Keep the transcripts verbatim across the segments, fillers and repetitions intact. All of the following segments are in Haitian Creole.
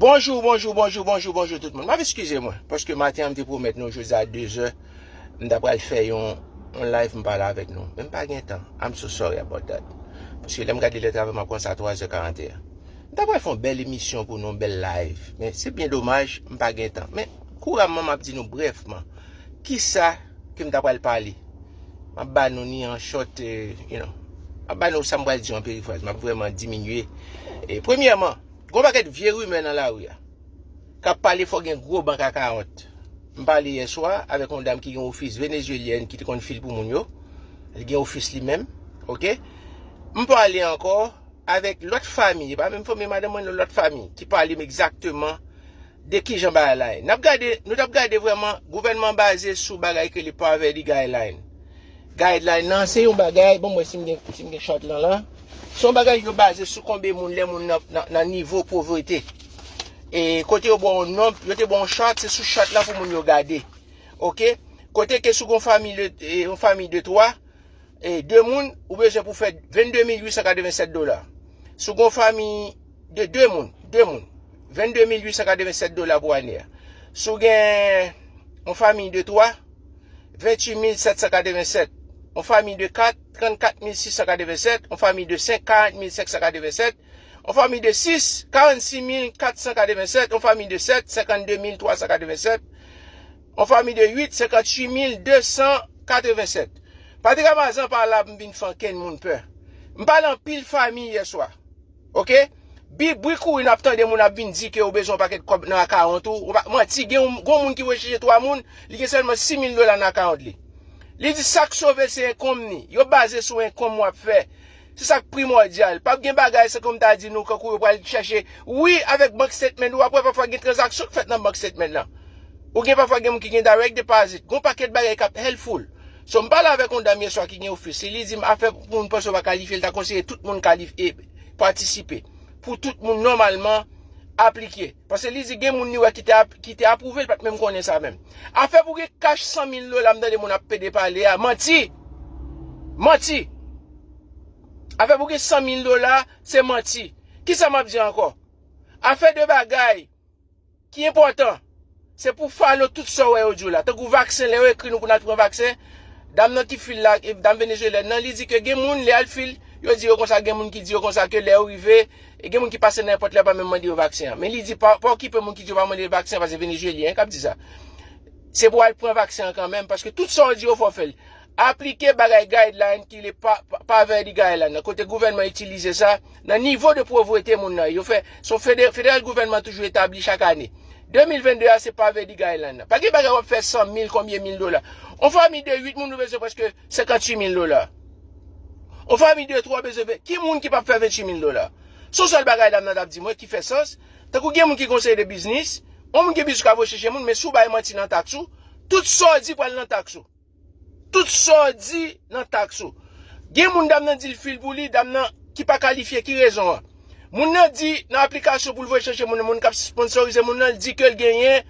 Bonjou, bonjou, bonjou, bonjou, bonjou tout moun. M ap eskize mwen, paske maten an m te pwomèt nou jodi a de zè, m ta pral fè yon, yon live m pale avèk nou. Men m pa gen tan. I'm so sorry about that. Paske lè m gade lè travay m ap kòmanse a twa zè karanteyen. M ta pral fè yon bèl emisyon pou nou, yon bèl live. Men se byen domaj, m pa gen tan. Men kouramman m ap di nou brèfman. Kisa ke m ta pral pale? M ap ba nou ni an short, eh, you know. M ap ba nou sa m pral di an perifraz. M ap vrèman diminye. E premyèman, gon pakèt vye rimè nan lari a k ap pale fò gen gwo bank akawont. M pale yè swa avèk yon dam ki gen ofis venezuelyèn ki te konn fil pou moun yo. Li gen ofis li menm. Oke? M pale ankò avèk lòt fanmi, e pa menm fanmi madanm mwen, non, lòt fanmi, ki pale m egzakteman de kijan bagay la ye. N ap gade, nou t ap gade vrèman gouvènman baze sou bagay ke le Poverty Guideline. Guideline nan, se yon bagay, bon, mwen si m gen, si m gen chart lan la, se yon bagay yo baze sou konbe moun, lè moun nan, nan, nan nivo povrete. E kote yo ba yon nonb, yo te ba yon chart, se sou chart la pou moun yo gade. Oke? Kote ke sou gon fanmi de, e, yon fanmi de twa, e, de moun, ou bezwen pou fè vennde mil uit san katrevennsèt dola. Sou gon fanmi de de moun, de moun, vennde mil uit san katrevennsèt dola pou ane a. Sou gen yon fanmi de twa, venntuit mil sèt san katrevennsèt. Yon fanmi de kat, trannkat mil sis san katrevennsèt. Yon fanmi de senk, karant mil senk san katrevennsèt. Yon fanmi de sis, karannsis mil kat san katrevennsèt. Yon fanmi de sèt, senkanndemil twa san katrevennsèt. Yon fanmi de uit, senkantuit mil de san katrevennsèt. Patrik Amazan pa la pou m vin fè ankenn moun pè. M pale anpil fanmi yè swa. Oke? Bi, bri kouri n ap tande moun ap vin di ke ou bezwen yon pakèt kòb nan akawont ou. Ou pa, manti, gen yon, gon moun ki recheche twa moun, li gen sèlman sis mil dola nan akawont li. Li di sa k sove l se enkonm ni. Yo baze sou enkonm w ap fè. Se sa k primòdyal. P ap gen bagay, se kòm ta di nou, kankou yo pral chèche. Wi, avèk bank statement, ou ap wè pafwa gen tranzaksyon k fèt nan bank statement lan. Ou gen pafwa gen moun ki gen direct deposit. Gon pakèt bagay k ap helpful. So, m pale avèk yon dam yè swa ki gen ofis li, li di m afè pou moun panse w pa kalifye, li ta konseye tout moun kalif-, e, patisipe. Pou tout moun nòmalman aplike. Paske li di gen moun li wè ki te ap-, ki te apwouve, li pa t menm konnen sa menm. Afè pou gen kach san mil dola, m tande moun ap pede pale a, manti! Manti! Afè pou gen san mil dola, se manti. Kisa m ap di ankò? Afè de bagay ki enpòtan, se pou follow tout sa w wè yo di w la. Tankou vaksen, lè yo ekri nou pou n al pran vaksen, dam nan ki fil la, e, dam venezuelyèn nan, li di ke gen moun, lè al fil, yo di yo konsa, gen moun ki di yo konsa ke lè yo rive, e gen moun ki pase nan nenpòt lè, pa menm mande yo vaksen an. Men li di, pa, pa okipe moun ki di yo pa mande yo vaksen an, paske venezuelyèn k ap di sa. Se pou al pran vaksen an kanmenm, paske tout sa yo di yo fò fè l. Aplike bagay guideline ki le pa, pa, Poverty Guideline nan, kote gouvènman itilize sa nan nivo de povrete moun nan. Yo fè, se fede-, federal gouvènman toujou etabli chak ane. De mil vennde a, se Poverty Guideline nan. Pa gen bagay w ap fè san mil, konbyen mil dola. On fanmi de uit moun, ou bezwen prèske senkantuit mil dola. On fanmi de twa, ou bezwen ven-, ki moun ki p ap fè venntuit mil dola? Se yon sèl bagay dam nan t ap di mwen ki fè sans. Tankou gen moun ki konseye de biznis, on moun gen biznis ka voye chèche moun, men si w bay manti nan taks ou, tout sa w di pral nan taks ou. Tout sa w di nan taks ou. Gen moun dam nan di l fil pou li, dam nan ki pa kalifye, ki rezon an? Moun nan di nan aplikasyon pou l voye chèche moun, moun k ap sponsorize moun nan, l di ke l genyen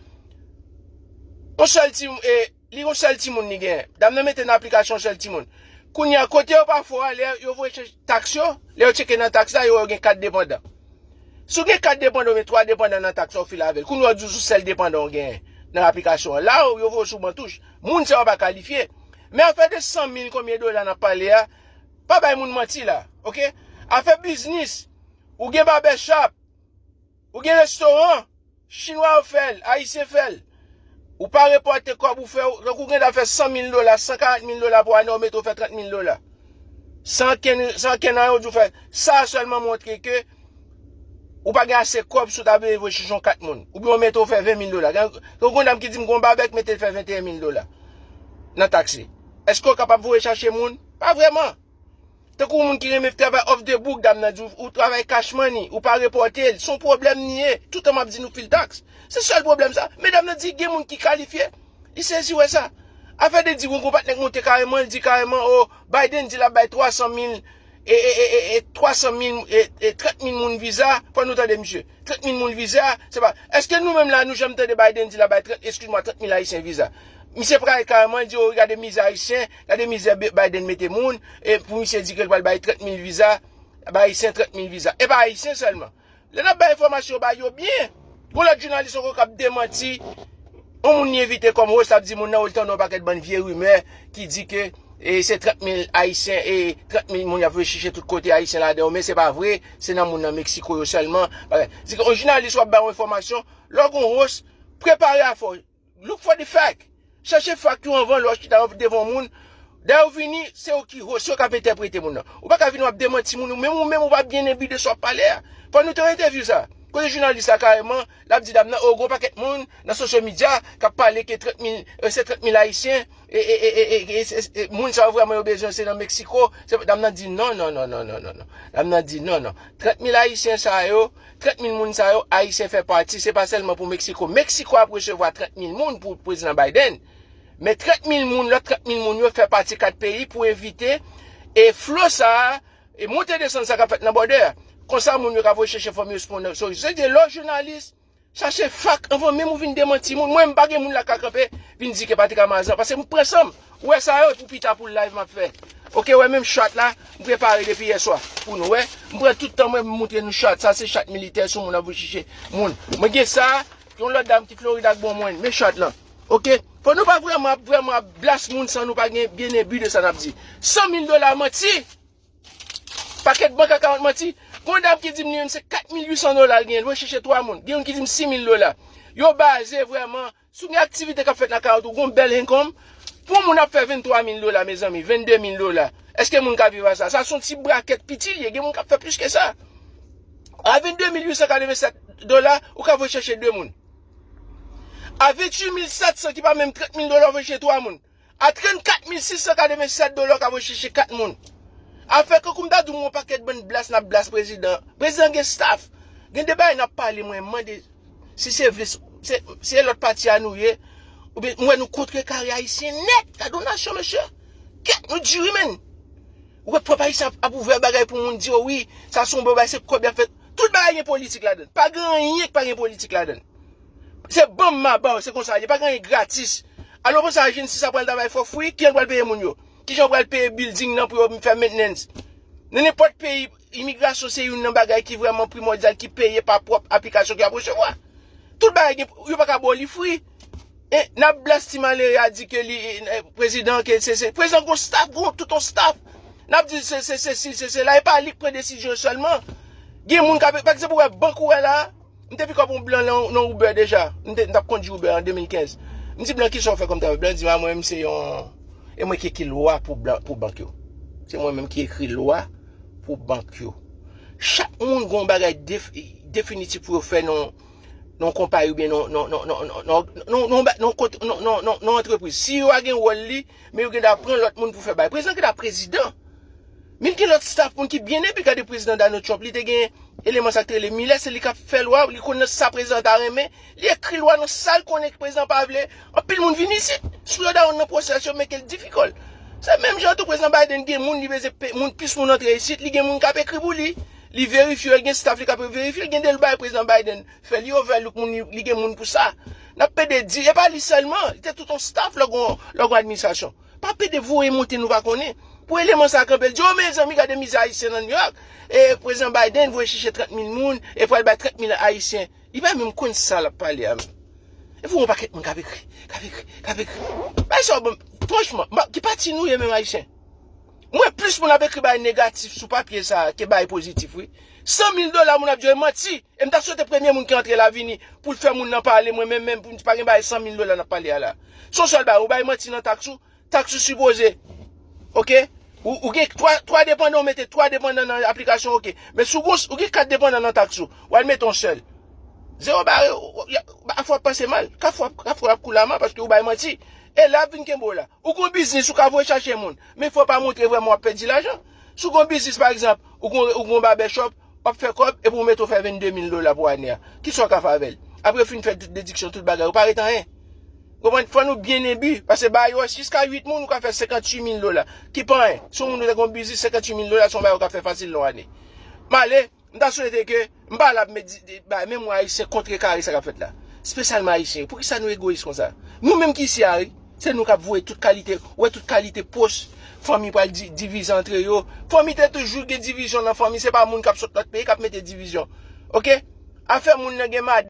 yon sèl ti, e, li yon sèl timoun li genyen. Dam nan mete nan aplikasyon yon sèl timoun. Kounye a, kote yo pa fò a, lè yo voye chèche taks yo, lè yo tcheke nan taks la, yo wè yo gen kat depandan. Si w gen kat depandan oubyen twa depandan nan taks la, w file avè l. Kounye a, w di w sou sèl depandan w genyen nan aplikasyon an. La, yo voye w sou bantouch. Moun sa yo pa kalifye. Men afè de san mil konbyen dola n ap pale a, pa bay moun manti la, oke? Afè biznis, ou gen barbershop, ou gen restoran, chinwa yo fè l, ayisyen fè l. Ou pa repòte kòb ou fè, tankou w gen dwa fè san mil dola, san karant mil dola pou ane, ou mete w fè trant mil dola. San kenn, san kenn anyen, ou di w fè. Sa sèlman montre ke ou pa gen ase kòb si w ta vle voye chèche yon kat moun. Oubyen w mete w fè ven mil dola. Gen, gen yon dam ki di m gon babèk mete l fè venteyen mil dola nan taks li. Èske w kapab voye chache moun? Pa vrèman. Tankou yon moun ki renmen travay off the book, dam nan di w, ou travay cash money, ou pa repòte l, se yon pwoblèm li ye. Toutan m ap di nou fil taks. Se sèl pwoblèm sa. Men dam nan di gen moun ki kalifye. Li sezi wè sa. Afè de di gon patnè k monte kareman, li di kareman, o, Biden di l ap bay twa san mil, e, e, e, e, e, twa san mil, e, e, trant mil moun viza, fò nou tande misye. Trant mil moun viza, se pa, èske nou menm la, nou janm tande Biden di l ap bay trant, eskiz mwa, trant mil ayisyen viza? Misye pral kareman, li di, o, gade mizè ayisyen, gade mizè Bi-, Biden mete moun, e pou misye di ke l pral bay trant mil viza, bay ayisyen trant mil viza. E pa ayisyen sèlman. Lè n ap bay enfòmasyon, bay yo byen. Gon lòt jounalis ankò k ap demanti. Yon moun li envite kòm host, l ap di moun nan, ou l tande yon pakèt bann vye rimè ki di ke e se trant mil Ayisyen, e trant mil moun y ap voye chèche tout kote Ayisyen ladan yo, men se pa vre, se nan moun nan Meksiko yo sèlman. Bagay. Di ke yon jounalis w ap bay yon enfòmasyon, lè w gon host, prepare afè w. Look for the fact. Chache fact yo anvan lè w chita devan yon moun. Dayè ou vini, se ou ki host, se ou k ap entèprete moun nan. Ou pa ka vini w ap demanti moun, ou menm ou menm ou pa byen enbi de sa w ap pale a. Fò nou te entèvyou sa. Kote jounalis la kareman, l ap di dam nan, o, gon pakèt moun nan social media k ap pale ke trant mil, e, se trant mil Ayisyen, e, e, e, e, e, e, se- e, moun sa yo vrèman yo bezwen se nan Meksiko. Se, dam nan di non, non, non, non, non, non, non. Dam nan di non, non. Trant mil Ayisyen sa yo, trant mil moun sa yo, Ayisyen fè pati, se pa sèlman pou Meksiko. Meksiko ap resevwa trant mil moun pou prezidan Biden. Men trant mil moun, lòt trant mil moun yo fè pati kat peyi pou evite e flo sa a, e monte desann sa k ap fèt nan bòdè a. Konsa moun yo ka voye chèche fanmi yo sou pon nan. So, se de lò jounalis, chache fact anvan menm ou vin demanti moun. Mwen, m pa gen moun la ka kanpe, vin di ke Patrick Amazan, paske m pran san m. Ou wè sa yo, e pou pita pou live m ap fè. Oke, wè menm chat la, m prepare depi yè swa pou nou, wè. M pran tout tan mwen, m moutre nou chat. Sa se chat militè, sou moun ap voye chèche moun. Mwen gen sa, yon lòt dam ki Florid ak bon mwen, men chat lan. Oke? Fò nou pa vrèman ap, vrèman ap blas moun san nou pa gen byen enbi de sa n ap di. San mil dola manti! Pakèt bank a karant manti. Gon dam ki di m li menm se kat mil uit san dola l genyen, l voye chèche twa moun. Gen youn ki di m sis mil dola. Yo baze vrèman sou gen aktivite k ap fèt nan karant ou, gon bèl income. Pou yon moun ap fè venntwa mil dola, mezanmi, vennde mil dola. Èske moun ka viv a sa? Sa se yon ti brakèt piti l ye, gen moun k ap fè plis ke sa. A vennde mil uit san katrevennsèt dola, ou ka voye chèche de moun. A venntuit mil sèt san ki pa menm trant mil dola, ou voye chèche twa moun. A trannkat mil sis san katrevennsèt dola, ou ka voye chèche kat moun. Afè kankou m ta di w, yon pakèt bann blas n ap blas prezidan. Prezidan gen staff. Gen de bagay n ap pale, mwen mande si se vle, se, se lòt pati a nou ye, oubyen m wè nou kontrekare Ayisyen nèt. Gade yon nasyon, mesye. Kèt, nou di wi, menn. Ou wè pwòp Ayisyen ap, ap ouvè bagay pou moun di, o wi, sa se yon bon bagay, se kòb y ap fè. Tout bagay gen politik ladan l. Pa gen anyen ki pa gen politik ladan l. Se ban m m a ba w, se konsa l ye. Pa gen anyen gratis. Alò, w panse a Jennsis sa pral travay fò fri, kijan l pral peye moun yo? Kijan w pral peye building nan pou yo fè maintenance? Nan nenpòt peyi, imigrasyon se youn nan bagay ki vrèman primòdyal, ki peye pa pwòp aplikasyon ke y ap resevwa. Tout bagay gen, yo pa ka ba w li fri. E n ap blas ti malere a di ke li, e, prezidan, ke se, se, prezidan gon staff, gon tout yon staff. N ap di se, se, se, se, se, se la, e pa li k pran desizyon sèlman. Gen moun k ap, pa egzanp, ou wè bank ou wè la, m te pikòp yon blan nan, nan Uber deja. M te, m t ap kondui Uber an de mil kenz. M di blan, "Kisa w fè kòm travay?" Blan di m, "A, mwen menm se yon, e mwen ki ekri lwa pou blan, pou bank yo. Se mwen menm ki ekri lwa pou bank yo." Chak moun gon bagay def-, definitif pou yo fè nan, nan konpayi oubyen nan, nan, nan antrepriz. CEO a gen wòl li, men yo gen dwa pran lòt moun pou fè bagay. Prezidan gen dwa prezidan. Men gen lòt staff moun ki byen epi gade prezidan Donald Trump, li te gen eleman sa k te rele Miller, se li k ap fè lwa, li konn nan sa prezidan ta renmen, li ekri lwa nan sa l konnen prezidan pa vle. Anpil moun vin isit, sou yo dawonn nan pwosès yo, make l difikòl. Se menm jan tou prezidan Biden gen moun, li bezwen pe-, moun, plis moun antre isit, li gen moun k ap ekri pou li. Li verifye, li gen staff li k ap verifye, li gen de bagay prezidan Biden fè, li overlook moun, li, li gen moun pou sa. N ap pede di, e pa li sèlman, li te tout yon staff lè w gon, lè w gon administrasyon. Pa pede voye monte nou pa konnen. Pou eleman sa kanpe, l di, o mezanmi, gade mizè Ayisyen nan New York. E prezidan Biden voye chèche trant mil moun, e pral bay trant mil Ayisyen. Li pa menm konn sa l ap pale a menm. E pou yon pakèt moun k ap ekri, k ap ekri, k ap ekri. Bay sa w ban m, franchman, m pa, ki pati nou ye menm Ayisyen? Mwen, plis moun ap ekri bay negatif sou papye sa a ke bay pozitif, wi. San mil dola moun ap di yo manti. E m ta swete premye moun ki antre la vini pou l fè moun nan pale, mwen menm, menm pou m di pa gen bay san mil dola n ap pale a la. Se yon sèl bay, ou bay manti nan taks ou, taks ou sipoze. Oke? Ou, ou gen twa, twa depandan, ou mete twa depandan nan aplikasyon, oke. Men si w gon, ou gen kat depandan nan taks ou, w al mete yon sèl. Zewo bare, ou, ou, y a, afè w ap pase mal. Kafou ap, kafou ap koule ama paske ou bay manti. E la ap vin kenbe w la. Ou gon biznis, ou ka voye chache moun. Men fò w pa montre vrèman w ap pèdi lajan. Si w gon biznis, pa egzanp, ou gon, ou gon barbershop, w ap fè kòb, epi w mete w fè vennde mil dola pou ane a. Kisa w ka fè avè l? Apre w fin fè tout dediksyon, tout bagay, ou pa ret anyen. Konprann? Fò nou byen enbi, paske ba yo jiska uit moun, ou ka fè senkanntuit mil dola. Ki pa anyen. Si yon moun ou te gon biznis, senkanntuit mil dola, se yon bagay ou ka fè fasil nan yon ane. M ale, m ta swete ke, m pa la pou m di, di, ba, men mwen Ayisyen kontrekare sa k ap fèt la. Espesyalman Ayisyen yo. Poukisa nou egoyis konsa? Nou menm ki isi a, wi. Se nou k ap voye tout kalite, ou wè tout kalite pòs, fanmi pral di-, divize antre yo. Fanmi te toujou gen divizyon nan fanmi, se pa moun k ap sot lòt peyi k ap mete divizyon. Ok? Afè moun nan gen madanm,